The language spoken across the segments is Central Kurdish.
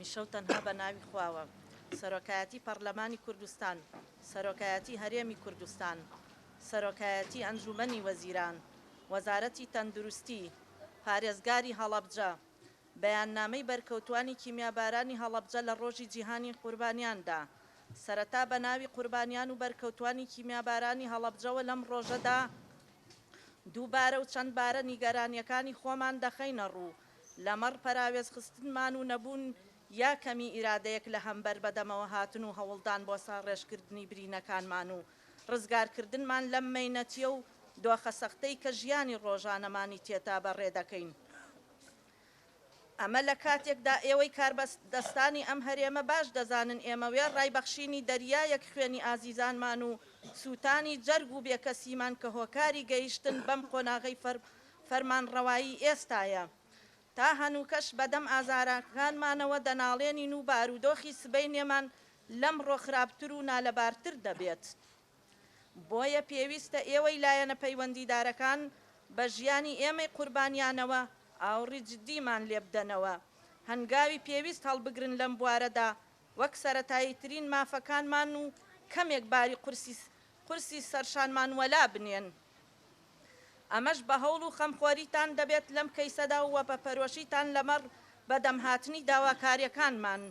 هەمیشە و تەنها بە ناوی خواوە. سەرۆکایەتی پەڕلەمانی کوردستان، سەرۆکایەتی هەرێمی کوردستان، سەرۆکایەتی ئەنجوومەنی وەزیران، وەزارەتی تەندروستی، پارێزگاری هەڵەبجە، بەیاننامەی بەرکەوتوانی کیمیابارانی هەڵەبجە لە ڕۆژی جیهانی قوربانیاندا. سەرەتا بە ناوی قوربانیان و بەرکەوتوانی کیمیابارانی هەڵەبجەوە لەم ڕۆژەدا دووبارە و چەند بارە نیگەرانیەکانی خۆمان دەخەینە ڕوو لەمەڕ پەراوێزخستنمان و نەبوون یا کەمی ئیرادەیەک لە هەمبەر بەدەمەوەهاتن و هەوڵدان بۆ ساڕێژکردنی برینەکانمان و ڕزگارکردنمان لەم مەینەتیە و دۆخە سەختەی کە ژیانی ڕۆژانەمانی تێتا بەڕێ دەکەین. ئەمە لە کاتێکدا ئێوەی کاربەدەستانی ئەم هەرێمە باش دەزانن ئێمە وێڕای بەخشینی دەریایەک خوێنی ئازیزانمان و سووتانی جەرگ و بێکەسیمان کە هۆکاری گەیشتن بەم قۆناغەی فەرمانڕەوایی ئێستایە تا هەنووکەش بەدەم ئازارەکانمانەوە دەناڵێنین و بارودۆخی سبەینێمان لەمڕۆ خراپتر و نالەبارتر دەبێت. بۆیە پێویستە ئێوەی لایەنە پەیوەندیدارەکان بە ژیانی ئێمەی قوربانیانەوە ئاوڕی جدیمان لێبدەنەوە، هەنگاوی پێویست هەڵبگرن لەم بوارەدا وەک سەرەتاییترین مافەکانمان و کەمێک باری قورسی قورسی سەرشانمان وەلا بنێن. ئەمەش بە هەوڵ و خەمخۆریتان دەبێت لەم کەیسەدا و بە پەرۆشیتان لەمەڕ بەدەمهاتنی داواکاریەکانمان.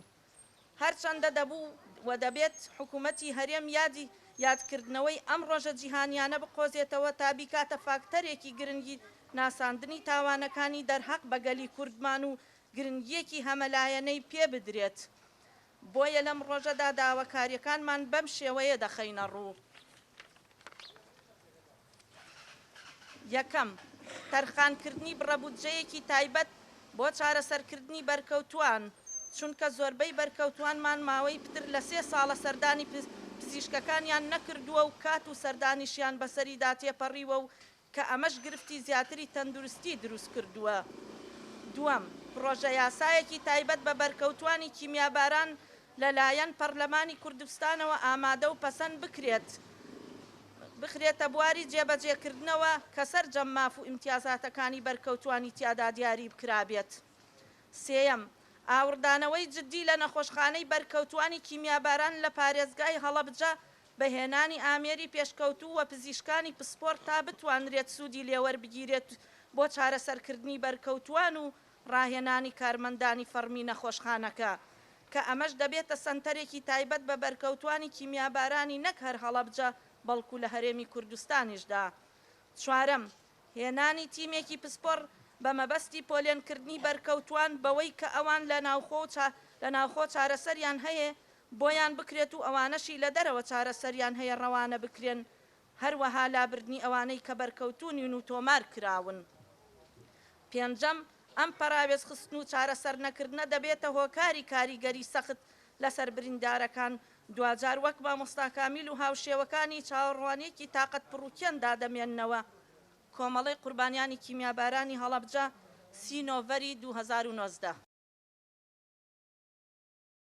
هەرچەندە دەبوو و دەبێت حکومەتی هەرێم یادی یادکردنەوەی ئەم ڕۆژە جیهانیانە بقۆزێتەوە تا بیکاتە فاکتەرێکی گرنگی ناساندنی تاوانەکانی دەرهەق بە گەلی کوردمان و گرنگیەکی هەمەلایەنەی پێ بدرێت. بۆیە لەم ڕۆژەدا داواکاریەکانمان بەم شێوەیە دەخەینە ڕوو. یەکەم، تەرخانکردنی بڕە بودجەیەکی تایبەت بۆ چارەسەرکردنی بەرکەوتووان، چونکە زۆربەی بەرکەوتووانمان ماوەی پتر لە سێ ساڵە سەردانی پزیشکەکانیان نەکردووە و کات و سەردانیشیان بەسەریدا تێپەڕیوە و کە ئەمەش گرفتی زیاتری تەندروستی دروستکردووە. دووەم، پڕۆژەیاسایەکی تایبەت بە بەرکەوتووانی کیمیاباران لەلایەن پەڕلەمانی کوردستانەوە ئامادە و پەسەند بکرێت، بخرێتە بواری جێبەجێکردنەوە کە سەرجەم ماف و ئیمتیازاتەکانی بەرکەوتووانی تیادا دیاری بکرابێت. سێیەم، ئاوڕدانەوەی جدی لە نەخۆشخانەی بەرکەوتووانی کیمیاباران لە پارێزگای هەڵەبجە بە هێنانی ئامێری پێشکەوتوو و پزیشکانی پسپۆڕ تا بتوانرێت سوودی لێوەربگیرێت بۆ چارەسەرکردنی بەرکەوتووان و ڕاهێنانی کارمەندانی فەڕمی نەخۆشخانەکە، کە ئەمەش دەبێتە سەنتەرێکی تایبەت بە بەرکەوتوانی کیمیابارانی نەک هەر هەڵەبجە بەڵکو لە هەرێمی کوردستانیشدا. چوارەم، هێنانی تیمێکی پسپۆڕ بە مەبەستی پۆلێنکردنی بەرکەوتوان بەوەی کە ئەوان لە ناوخۆ لە ناوخۆ چارەسەریان هەیە بۆیان بکرێت و ئەوانەشی لە دەرەوە چارەسەریان هەیە ڕەوانە بکرێن هەروەها لابردنی ئەوانەی کە بەرکەوتوونین و تۆمار کراون. پێنجەم، ئەم پەراوێزخستن و چارەسەرنەکردنە دەبێتە هۆکاری کاریگەری سەخت لەسەر بریندارەکان، دواجار وەک مامۆستا کامیل و هاوشێوەکانی چاوەڕوانییەکی تاقەت پڕوکێندا دەمێننەوە. کۆمەڵەی قوربانیانی کیمیابارانی هەڵەبجە، سی نۆڤەری 2019.